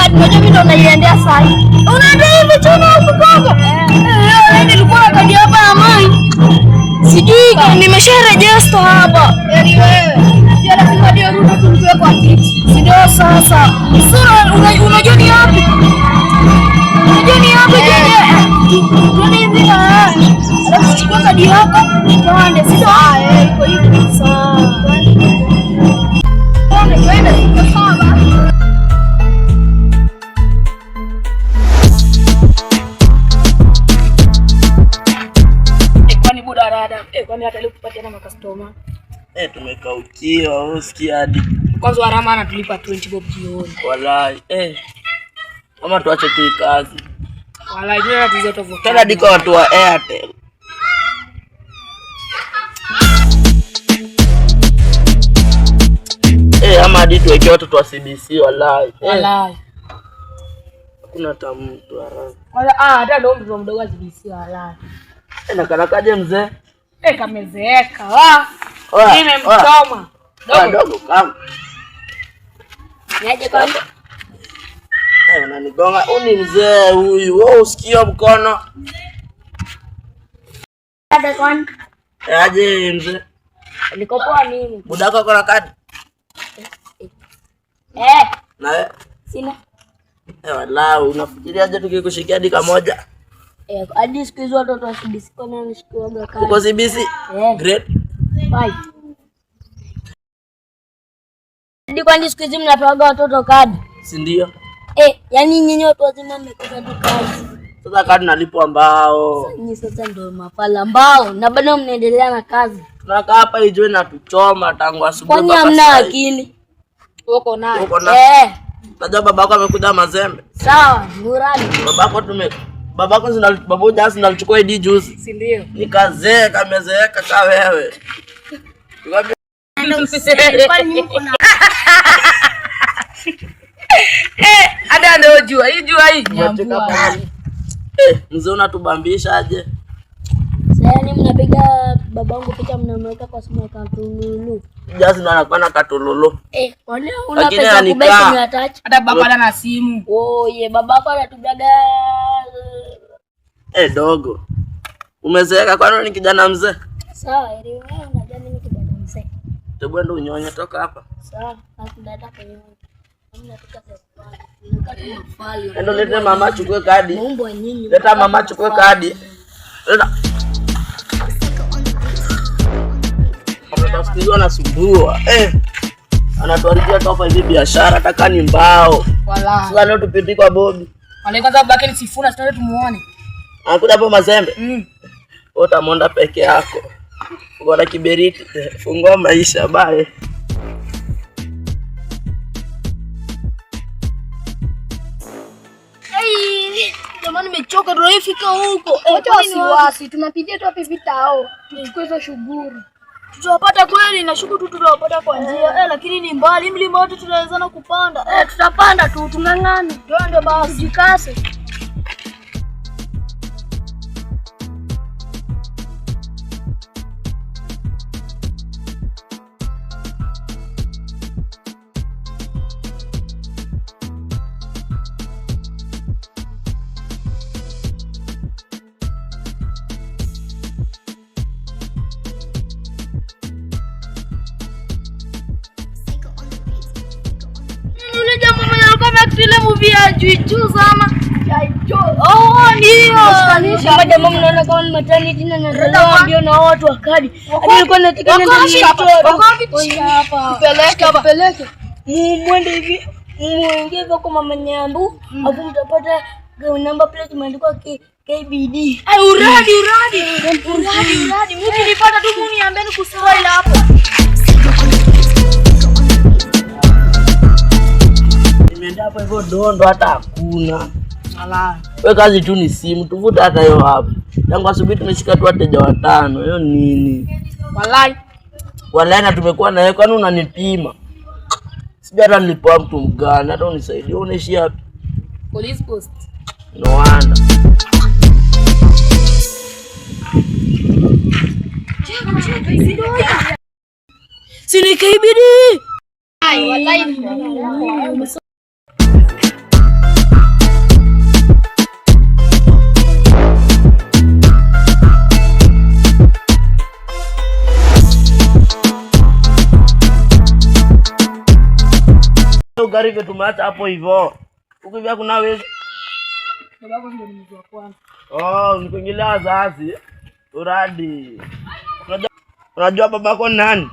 kadi, unajua mimi ndo naiendea sasa. Unaenda hivi chuma huko kwako? Eh, nilikuwa na kadi hapa ya mai. Sijui nimesha register hapa. Yaani wewe, unajua lazima ndio Ruto tumtoe kwa kiti. Si ndio sasa. Sasa unajua ni wapi? Unajua ni wapi twende hivi na alafu chukua kadi yako twende. Si ndio? Eh, iko hivi. Sawa. Twende, twende. Sawa basi. Kwani buda rada. Kwani hata leo tupate na makastoma. Tumekaukiwa, usikia hadi. Kwanza Warama anatulipa 20 bob jioni. Walai, Kama tuache tu kazi. Walai, tena tuzo tofauti. Tena diko watu wa Airtel. Ama hadi tuweke watoto wa CBC walai. Walai. Hakuna hata mtu haraka. Wala hata ndio mtoto mdogo wa CBC walai. Nakalakaje mzee? Kamezeeka. Wa. Oya, Nimemchoma. oya. Oya, dogo kama. Niaje kwani? Unanigonga. Huyu ni mzee huyu. Wewe usikio mkono. Dada kwani? Aje mzee. Niko poa mimi. Budako ako na kadi? Na wewe? Sina. Walau unafikiriaje tukikushikia hadi kamoja? Hadi siku hizo watoto wa CBC kwani wanashikiwaga kadi. Uko CBC? Grade? 5. Hadi kwani siku hizi mnapewaga watoto kadi? Si ndio? Yaani nyinyi watu wazima mmekosa tu kazi. Sasa kadi nalipwa mbao. Nyinyi sasa ndio mafala mbao na bado mnaendelea na kazi. Tunakaa hapa ijue na tuchoma tangu asubuhi Kwani mpaka hamna saa hii. akili? Uko nayo. Uko na. Najua babako amekuja mazembe. Sawa, muradi. Babako tume babako zina babu jana zinalichukua ID juzi. Si ndio? Nikazeeka, kamezeeka ka wewe. Kwani mko na Hata ndio jua, hii jua hii. Umecheka pale. Mzee unatubambisha aje? Sasa yani mnapiga babangu picha mnamweka kwa simu ya katululu. Jazi ndo anakuwa na katululu. Kwani una Lakini pesa anikaa. kubeba simu ya touch? Hata baba hana simu. Oye, babako anatupigaga Dogo. Umezeeka kwani ni kijana mzee? Sawa, ili wewe unajua mimi ni kijana mzee. Hebu enda unyonye toka hapa. Sawa, hakuna hata kunyonya. Hamna pika za kufanya. Mnakaa tu mafala. Enda lete mama chukue kadi. Maumbo nyinyi. Leta mama chukue kadi. Leta. Siku hizi wanasumbua. Anatuharibia tu hapa hivi biashara hata kama ni mbao. Walai. Sasa leo tupiti kwa Bobby. Wale kwanza babake ni Sifuna, tunaenda tumuone. Anakuja hapo Mazembe. Wewe utamonda peke yako. Uko na kiberiti. Fungua maisha bye. Jamani nimechoka tunafika huko. Wacha wasiwasi, tunapitia tu hapo vitao. Tuchukue hizo shughuli. Tutawapata kweli na shuku tu tutawapata kwa njia. Lakini ni mbali mlima wote tunawezana kupanda. Tutapanda tu tung'ang'ane. Twende basi. Jikase. Yule jamaa mwenye alikuwa ameact movie ya Juju sana. Oh, ndio. Kama jamaa mnaona kama ni maternity na nazaliwa ndio na watu wa kadi. Hadi nilikuwa nataka niende hapa. Peleke, peleke. Mwende hivi, muingie hivyo kwa mama Nyambu, alafu mtapata number plate imeandikwa KBD. Ai, uradi, uradi. Uradi, uradi. Mkinipata tu muniambieni kuspoil hapo. Nimeenda hapo hivyo dondo hata hakuna. Walai. We kazi tu ni simu, tuvuta hata hiyo hapo. Tangu asubuhi tumeshika tu wateja watano, hiyo nini? Walai. Walai na tumekuwa na wewe, kwani unanipima? Sijui hata nilipoa mtu mgani, hata unisaidie, unaishi wapi? Police post. No wonder. Si ni KBD. Ai, walai. gari vile tumeacha hapo hivyo. Huku hivi hakuna wezi. Babako ndio ni mtu wa kwanza. Oh, nikuingilia wazazi. Uradi. Unajua babako ni nani?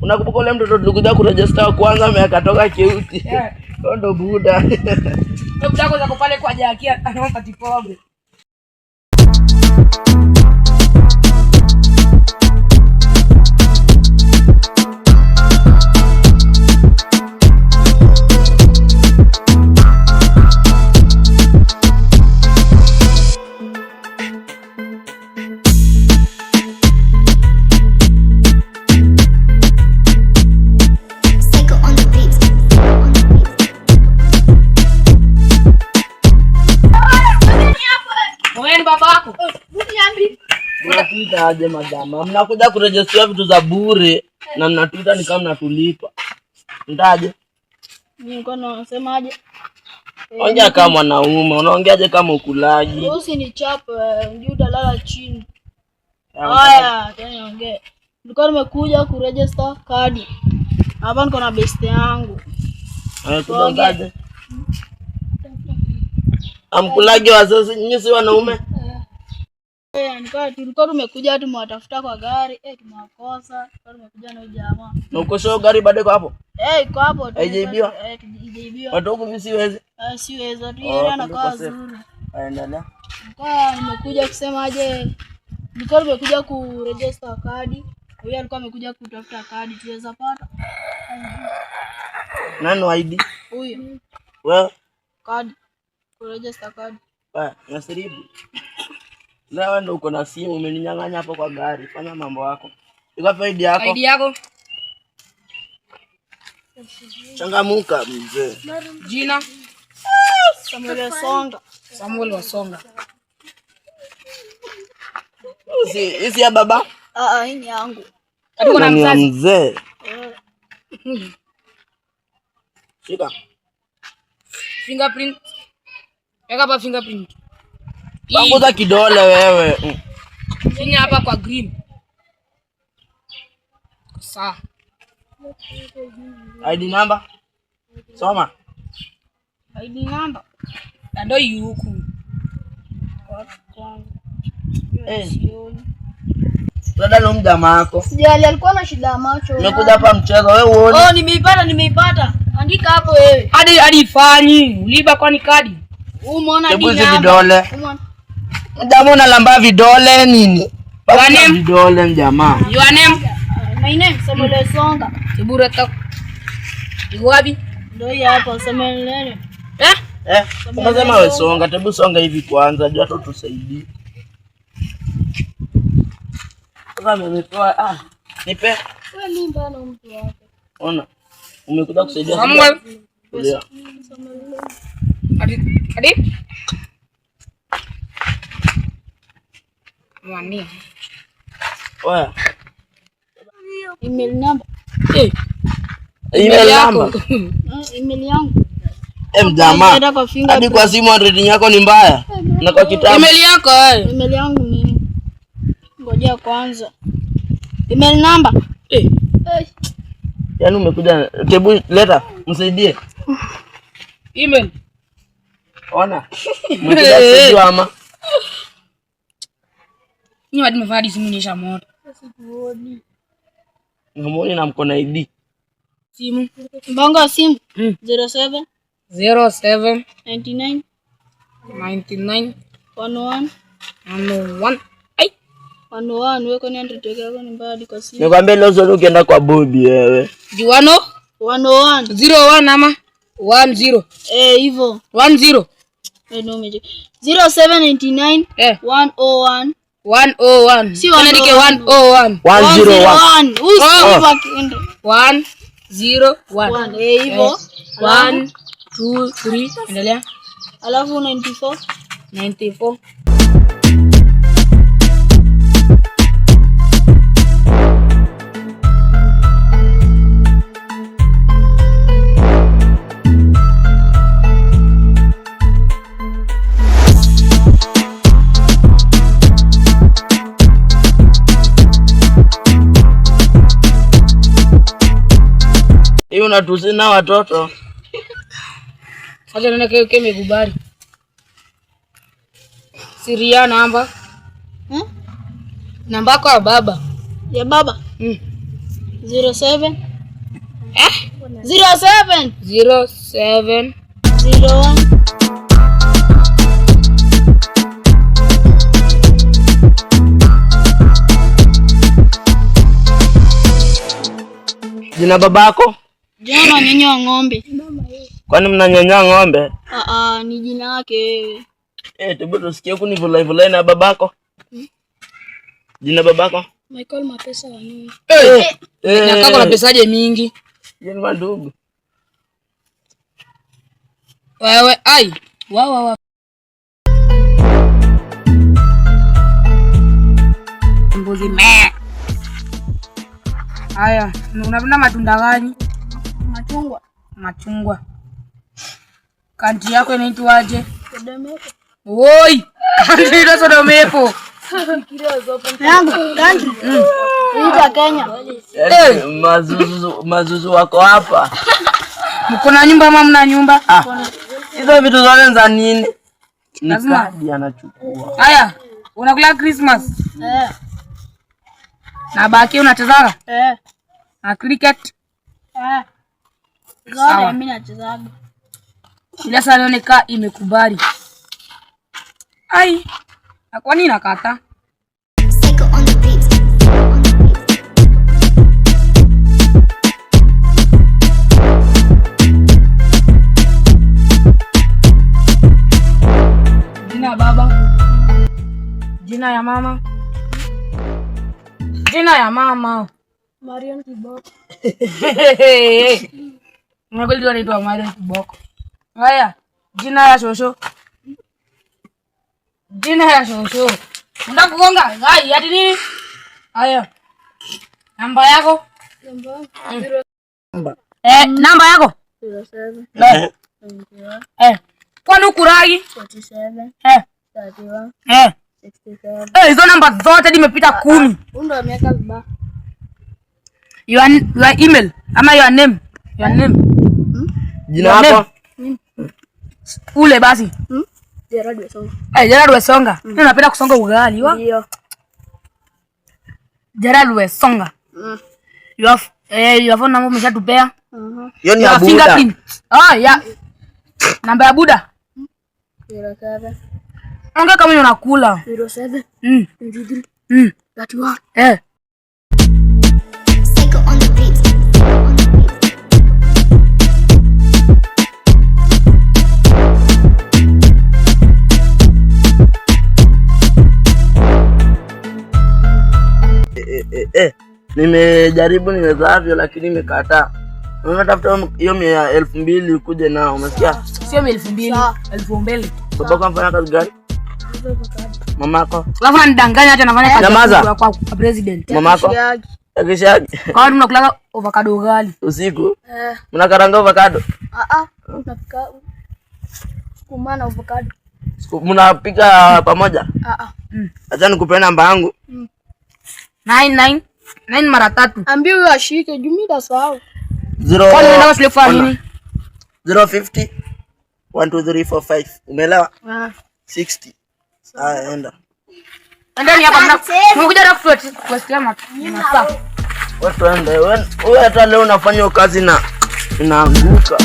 Unakumbuka ule mtoto tulikuja kuregister wa kwanza amekatoka keuti. Yeah. Huyo ndo Buda. Wewe budako zako pale kwa Jakia anaomba tipombe. Psycho on the beat. On the beat. Wewe ni babako. Mnatuita aje madama? Mnakuja kurejestia vitu za bure na mnatuita ni kama mnatulipa. Ndaje? Nilikuwa nasemaje? Ongea kama mwanaume, unaongeaje kama ukulaji? Usinichape, ndio utalala chini. Haya, tena niongee. Nilikuwa nimekuja kuregister kadi. Hapa niko na best yangu. Tuongeaje? Amkulage wazazi, nyinyi si wanaume? Tulikuwa tumekuja tumewatafuta kwa gari, tumewakosa. Tulikuwa tumekuja na huyu jamaa. Na ukosho gari bado iko hapo? Iko hapo tu. Haijaibiwa? Haijaibiwa. Watu huku mimi siwezi. Siwezi tu Oh, yeye anakaa kuliko safe. zuri. Endelea. Nilikuwa nimekuja kusema aje, nilikuwa nimekuja kuregister kadi. Huyu alikuwa amekuja kutafuta kadi, tuweza pata Nani wa ID? huyu Wewe? kadi, kuregister kadi. Wewe, nasiribu. Leo ndo uko na simu umeninyang'anya hapo kwa gari. Fanya mambo yako. Iko wapi ID yako? ID yako, Changamuka mzee. jina Samuel Songa. Samuel Wasonga. Si isi ya baba? Hii ni yangu. Hadi kuna Ni ya mzazi. mzee. Shika. Fingerprint. Weka hapa fingerprint. Hii, Panguza kidole wewe. Finya hapa kwa green. Sawa. ID number. Soma. ID number Na ndio hii huku. kwangu. Eh. Sioni. Dada ni mjamaa wako. Sijali, alikuwa na shida ya macho. Umekuja hapa mchezo wewe uone. Oh, nimeipata. Andika hapo wewe. Hadi ifanyi. Uliba kwani kadi? Umeona Hebu ID hizi number. vidole. Umeona? Mjamaa unalamba vidole nini? Your name? Vidole mjamaa. Your name? My name Samuel Songa. Kibura ta. Iko wapi? Ndio hii hapa Samuel nene. Eh? Unasema wewe songa, hebu songa hivi kwanza, jua tu tusaidie. Sasa nimepewa nipe. Wewe mimba na mtu wako. Ona. Umekuja kusaidia. Samuel. Kulia. Hadi hadi. Mwani. Oya. Email number. Eh, Email number. Email yangu. Mjamaa. Hata kwa finger Hadi kwa simu handwriting yako ni mbaya. Na kwa kitabu. Email yako eh. Email yangu ni ngojea kwanza. Email number. Eh. Yaani umekuja, hebu leta msaidie. Email. Ona. Umekuja kusaidiwa ama? Ni wadi mfadi hadi simu inaisha moto. Namuoni na mkono ID. Simu Mbango wa simu 07 07 99 99 11 1 Ai, 101. Wewe kwani handwriting yako ni mbaya hadi kwa simu? Nikwambia leo zote ukienda kwa Bobby wewe. Juano 101. 01 ama 10 Hivyo. 10 Eh, no umeje. 0799 eh 101 101. Si Andike 101. 101. Huyu si Oh. hivyo akienda. 101. One, hivyo. 1 2 3 endelea. Alafu 94 94. Hiyo unatusina watoto. Acha nione kama imekubali. Siria namba. Namba yako ya baba. Ya baba. 07. Eh? 07. 07 01. Jina babako? Jina nanyonya ng'ombe. Kwani mnanyonya ng'ombe? Ah, ni jina yake wewe. Eh, tebu tusikie kunivulai vulai na babako. Jina babako? Michael Mapesa wa nini? Eh, eh. Na kako na pesaje mingi? Jina mandugu. Wewe ai. Wa wa wa. Mbuzi me. Haya, unapenda matunda gani? Machungwa. Machungwa. Kanti yako inaitwaje? Sodomeko. Woi, kanti inaitwa Sodomepo. Yangu, kanti. Inaitwa Kenya. Yaani, mazuzu mazuzu wako hapa. Mko na nyumba ama mna nyumba? Ah. Hizo vitu zote za nini? Ni Lazima. kadi anachukua. Haya, unakula Christmas Eh. na baki unachezaga Eh. na cricket? Eh. Zote Sawa. mimi nachezaga. Ila sasa nione kaa imekubali. Ai, na kwani inakata? Psycho on the beat. On the beat. Jina ya baba, jina ya mama, jina ya mama. Marion Kiboko. Na kweli anaitwa Marion Kiboko. Haya, jina ya shosho, jina ya shosho. Unataka kugonga? Hai, hadi nini? Haya, namba yako? Eh, namba yako? 07. Eh. Eh. Kwani ukuragi? 47. Eh. 31. Eh. 67. Eh, hizo namba zote nimepita 10. Huyu ndo ameweka vibaya. Your email ama your name. Your name. Jina lako? Ule basi. Gerard Wesonga. Eh, Gerard Wesonga. Mimi napenda kusonga ugali wa. Ndio. Gerard Wesonga. Your your phone number umeshatupea. Hiyo ni ya Your Buda. fingerprint. Ah, ya. Namba ya Buda. 07. Ongea kama unakula. 07. 23. 31. Eh. Psycho on the beat. On the beat. Eh, nimejaribu niwezavyo lakini imekataa. Unatafuta hiyo 2,000 ukuje nao, umesikia? Sio 2,000, 2,000. Babako anafanya kazi gani? Mamako? Alafu ananidanganya hata anafanya kazi Nyamaza. kwa president. Mamako? Akishagi Kwa nini mnakulaga avocado ugali? usiku? Eh. Mnakaranga avocado? Ah ah. Napika sukuma na avocado. Mnapika pamoja? Ah ah. Acha nikupe namba yangu. 9 9 9 mara 3. Ambie huyo ashike juu mimi nitasahau. 0 Kwani unaenda shule kufanya nini? 050 1 2 3 4 5. Umeelewa? Ah. 60. Haya, enda. Endeni hapa mna. Mnakuja hapa kutuwasikia masaa. Watu ende. Wewe hata leo unafanya kazi na inaanguka.